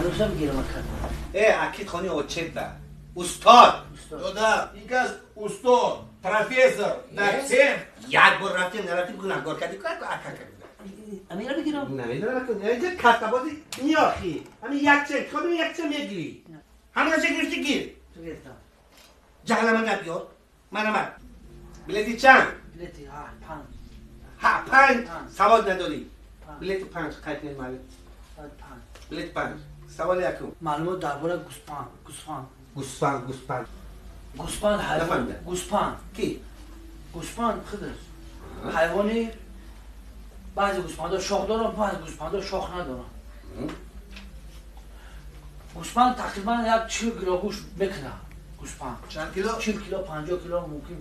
Кадомша бигирам ака? Акид хони очет да. Устод. Дода, инкас устод, профессор, доцент. Як бор рафтем, нарафтем гунаҳгор кардӣ ку ака ака. Амира бигирам? Намедонам ака. Инҷа касабози ниёхи. Ҳамин якча интихоб мекунӣ, якча мегирӣ. Ҳамаша гирифтӣ гир. Гирифтам. Ҷаҳлама набиёр. Манама. Билети чанд? Билети 5. Ҳа, 5. Савод надорӣ. Билети 5 қайд кунед маълум. 5. Билети 5. Саволи якум. Маълумот дар бораи гӯспанд. Гӯспанд. Гӯспанд, гӯспанд. Гӯспанд ҳайвон. Гӯспанд. Ки? Гӯспанд худаш. Ҳайвони баъзе гӯспандҳо шох доранд, баъзе гӯспандҳо шох надоранд. Гӯспанд тақрибан як 40 кило гӯшт мекунад. Гӯспанд. Чанд кило? 40 кило, 50 кило мумкин.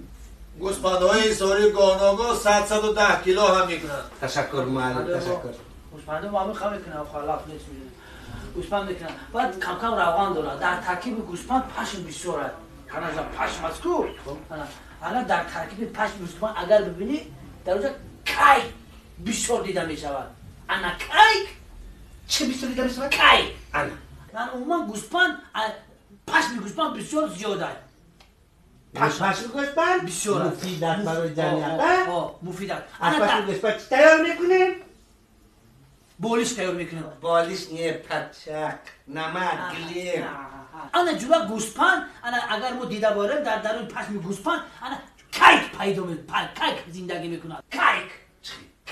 Гӯспандҳои сори гоҳногоҳ 100-110 кило ҳам мекунанд. Ташаккур муаллим, ташаккур. Гӯспандҳо маъмул хам мекунанд, халаф нест. Гӯспанд мекунанд. Баъд кам-кам равған дорад. Дар таркиби гӯспанд пашм бисёр аст. Ҳанӯзам пашм аст ку? Агар дар таркиби пашми гӯспанд агар бибинӣ, дар онҷо кайк бисёр дида мешавад. Ана кайк чӣ бисёр дида мешавад? Кайк. Ана. Умуман гӯспанд, пашми гӯспанд бисёр зиёд аст. Пашми гӯспанд бисёр аст. Муфид аст барои ҷамъият. Муфид аст. Аз пашми гӯспанд чӣ тайёр мекунем? Болиш тайёр мекунем. Болиш не, пачак, намак, гилем. Ана ҷула гӯспанд, ана агар мо дида борем дар даруни пашми гӯспанд, ана кайк пайдо мекунад, кайк зиндагӣ мекунад. Кайк.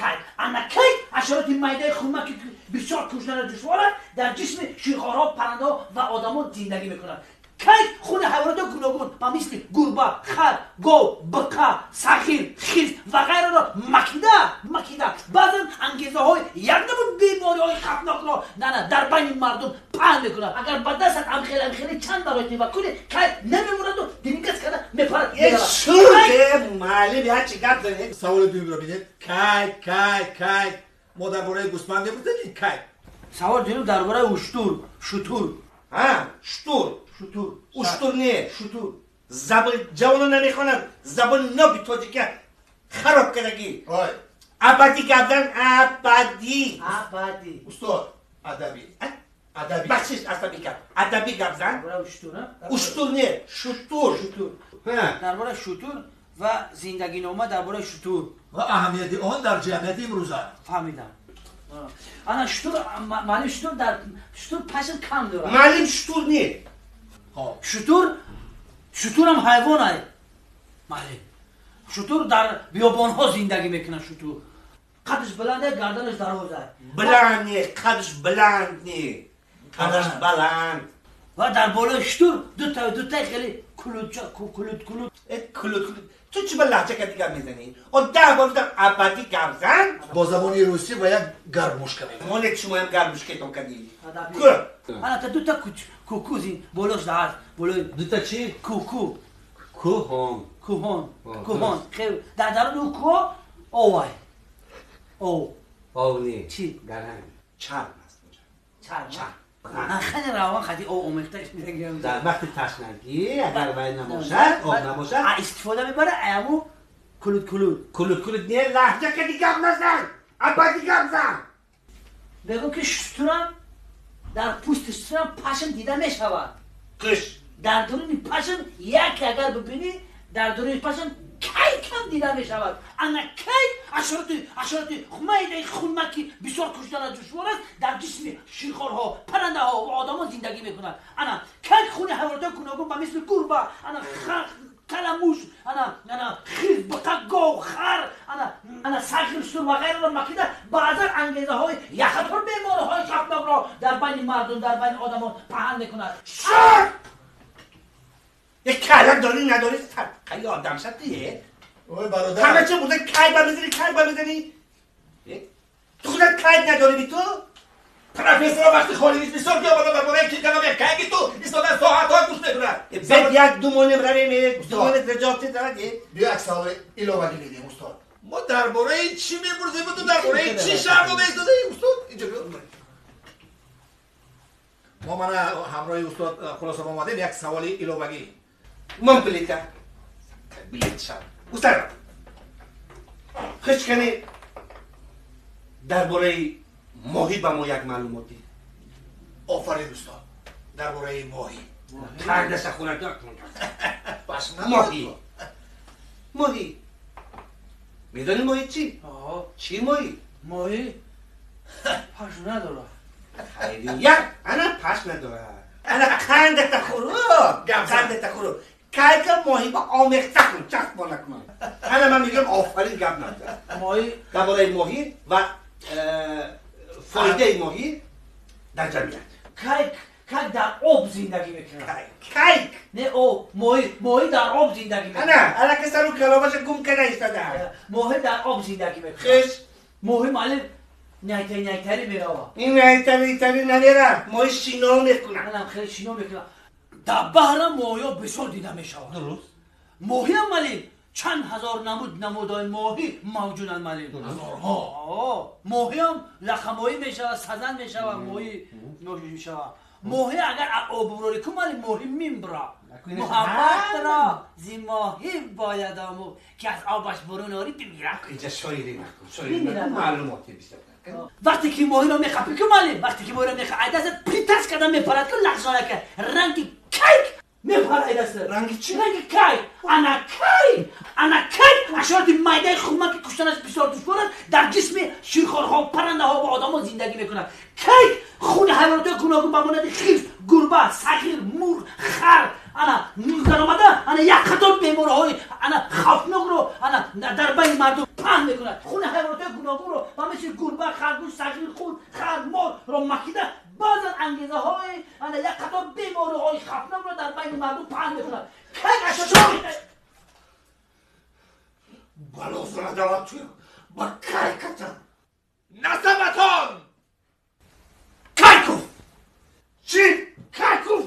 Кайк. Ана кайк ҳашароти майдаи хумак ки бисёр куштана душвор аст, дар ҷисми ширхорҳо, паррандаҳо ва одамон зиндагӣ мекунад. Кайк хуни ҳайвоноти гуногун ба мисли гурба, хар, гов, биқа, сахир, хирс ва ғайраро макида, макида. Баъзан ангезаҳои як намуд бемориҳои хавфнокро дар байни мардум паҳн мекунад. Агар ба дастат амхел-амхели чанд маротиба кунӣ, кайк намемонаду дилингаз карда мепарад. Шуде муаллим, як чи гап занед. Саволи дуюмро бинед. Кайк, кайк, кайк. Мо дар бораи гӯспанд мепурсем, кайк. Савол дуюм дар бораи уштур, шутур. Ҳа, шутур. Шутур. Уштур не. Шутур. Забон ҷавоно намехонанд. Забони ноби тоҷика хароб кардагӣ. Ой. Абадӣ гап зан, абадӣ. Абадӣ. Устод, адабӣ. Адабӣ. Бахшиш, асабӣ гап. Адабӣ гап зан. Дар бораи уштур, а? Уштур не, шутур. Шутур. Дар бораи шутур ва зиндагинома дар бораи шутур. Ва аҳамияти он дар ҷамъияти имрӯза. Фаҳмидам. Ана шутур, маълим шутур дар шутур пашм кам дорад. Маълим шутур не. Шутур, шутурам ҳайвон аст. Маълим. Шутур дар биёбонҳо зиндагӣ мекунад шутур. Қадаш баланд аст, гарданаш дароз аст. Баланд не, қадаш баланд не. Қадаш баланд. Ва дар болои шутур дута хеле кулуча, кулут кулут. Кулут кулут. Ту чӣ ба лаҳҷа кардӣ гап мезанӣ? Он 10 бор гуфтам абадӣ гап зан. Бо забони русӣ ва як гармушка мегӯяд. Моле шумоям гармушкетон кардӣ. Ана та дута куку зин болош даҳаст. Болои дута чӣ? Куку. Кӯҳон. Кӯҳон. Кӯҳон. Хел дар даруни ӯ кӯҳ овай. Ов. Ов не. Чӣ? Гаранг. Чарм аст. Чарм. Чарм. Хеле равған хати об омехта мегирам. Дар вақти ташнагӣ агар вай набошад, об набошад, истифода мебара аяму кулут кулут. Кулут кулут не, лаҳҷа кардӣ гап назан. Абадӣ гап зан. Бегӯ ки шутурам дар пӯсти шутурам пашм дида мешавад. Қиш. Дар дуруни пашм як агар бибинӣ, дар дуруни пашм кайкам дида мешавад. Ана кайк ҳашароти майдаи хунмаки бисёр куштана душвор аст, дар ҷисми ширхорҳо, паррандаҳо ва одамон зиндагӣ мекунад. Ана кайк хуни ҳайвоноти гуногун ба мисли гурба, ана каламуш, ана хирс, биқа, гов, хар, ана сагир, шутур ва ғайраро макида баъзан ангезаҳои яхатор бемориҳои хавфнокро дар байни мардум, дар байни одамон паҳн мекунад. Шур! Як калак дорӣ надорӣ, садқаи одам шадӣ. Ой бародар. Ҳама чӣ бурда кайк ба мезанӣ, кайк ба мезанӣ. Ту худат кайк надорӣ би ту? Профессор вақти холӣ нест, бисёр ки омада дар бораи каломи кайки ту истода соатҳо гӯш мекунад. Бед як ду монем равем, ду монем ҷавоб дорад. Биё як саволи иловагӣ медиҳем, устод. Мо дар бораи чӣ мепурсем, ту дар бораи чӣ шарҳ дода истодаӣ, устод? Инҷо биё. Мо мана ҳамроҳи устод хулоса омадем як саволи иловагӣ. Ман билета. Билет шав. Устод. Ҳеҷ кане дар бораи моҳӣ ба мо як маълумот диҳ. Офарин. Офарин устод. Дар бораи моҳӣ. Қандаша хӯрад. Моҳӣ. Моҳӣ. Медонӣ моҳӣ чӣ? Чӣ моҳӣ? Моҳӣ пашм надорад. Хайрият, ана пашм надорад. Ана қандата хӯру, қандата хӯру. Кайка моҳӣ ба омехта кун, часпона кун. Ана ман мегӯям офарин гап назан. Моҳӣ дар бораи моҳӣ ва фоидаи моҳӣ дар ҷамъият. Кайк, кайк дар об зиндагӣ мекунад. Кайк. Не об, моҳӣ, моҳӣ дар об зиндагӣ мекунад. Ана, алака сару каломаша гум карда истода. Моҳӣ дар об зиндагӣ мекунад. Хеш. Моҳӣ маълим найтари найтари меравад. Ин найтари найтари намерад. Моҳӣ шино мекунад. Манам хеле шино мекунад. Дар баҳра моҳиҳо бисёр дида мешавад. Дуруст. Моҳиам малим чанд ҳазор намуд намудҳои моҳӣ мавҷуданд малим. Ҳазорҳо. Моҳиам лақамоҳӣ мешавад, сазан мешавад, моҳӣ мешавад. Моҳӣ агар оббурорӣ кун малим моҳӣ мембурад. Муҳаббатро зи моҳӣ бояд омӯхт, ки аз обаш бурун орӣ бимирад. Инҷа шоирӣ накун, шоирӣ накун, маълумоти бисёр. Вақте ки моҳиро мехапӣ ку малим, вақте ки моҳиро мехапӣ, ай дастат притас карда мепарад ку лағзонака, ранги кайк мепарад ай дастат. Ранги чӣ? Ранги кайк. Ана кайк, ана кайк ҳашароти майдаи хума ки куштанаш бисёр душвор аст, дар ҷисми ширхорҳо, паррандаҳо ва одамҳо зиндагӣ мекунад. Кайк хуни ҳайвоноти гуногун ба монанди хирс, гурба, сағир, мурғ, хар ана даромада ана як қатор бемориҳои ана хавфнокро ана дар байни мардум паҳн мекунад. Хуни ҳайвоноти гуногунро ба мисли гурба, харгӯш, сағир, хур, хар, молро макида баъзан ангезаҳои ана як қатор бемориҳои хавфнокро дар байни мардум паҳн мекунад. Кайк ашшо бало задават ба кайката. Насабатон! Кайков! Чӣ? Кайков!